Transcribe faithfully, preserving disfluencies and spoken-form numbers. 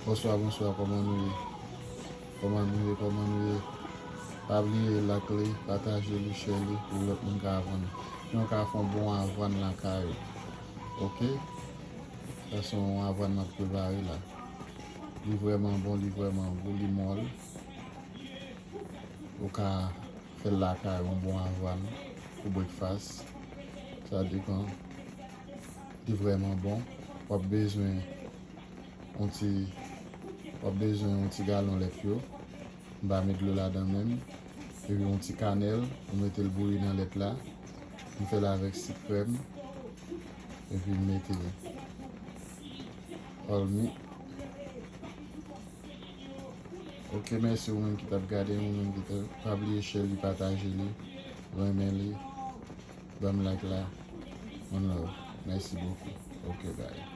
Bonswa, bonswa, kòman nou ye? Kòman nou ye, kòman nou ye? Pa bliye like li, pataje li, share li pou lòt moun ka aprann. Jan w ka fè yon bon avwàn lakay ou. Oke? Sa se yon avwàn m ap prepare la. Li vrèman bon, li vrèman gou, li mòl. Ou ka fè l lakay ou, yon bon avwàn pou breakfast. Sa depan. Li vrèman bon. W ap bezwen yon ti, w ap bezwen yon ti galon lèt yo. M pa met dlo ladan menm. Epi yon ti kanèl, ou mete l bouyi nan lèt la. M fè l avèk sik krèm. Epi m mete all mi. Oke, mèsi ou menm ki t ap gade, ou menm ki t ap, pa bliye share li, pataje li, renmen li, ban m like la. One love. Mèsi bokou. Oke, bye.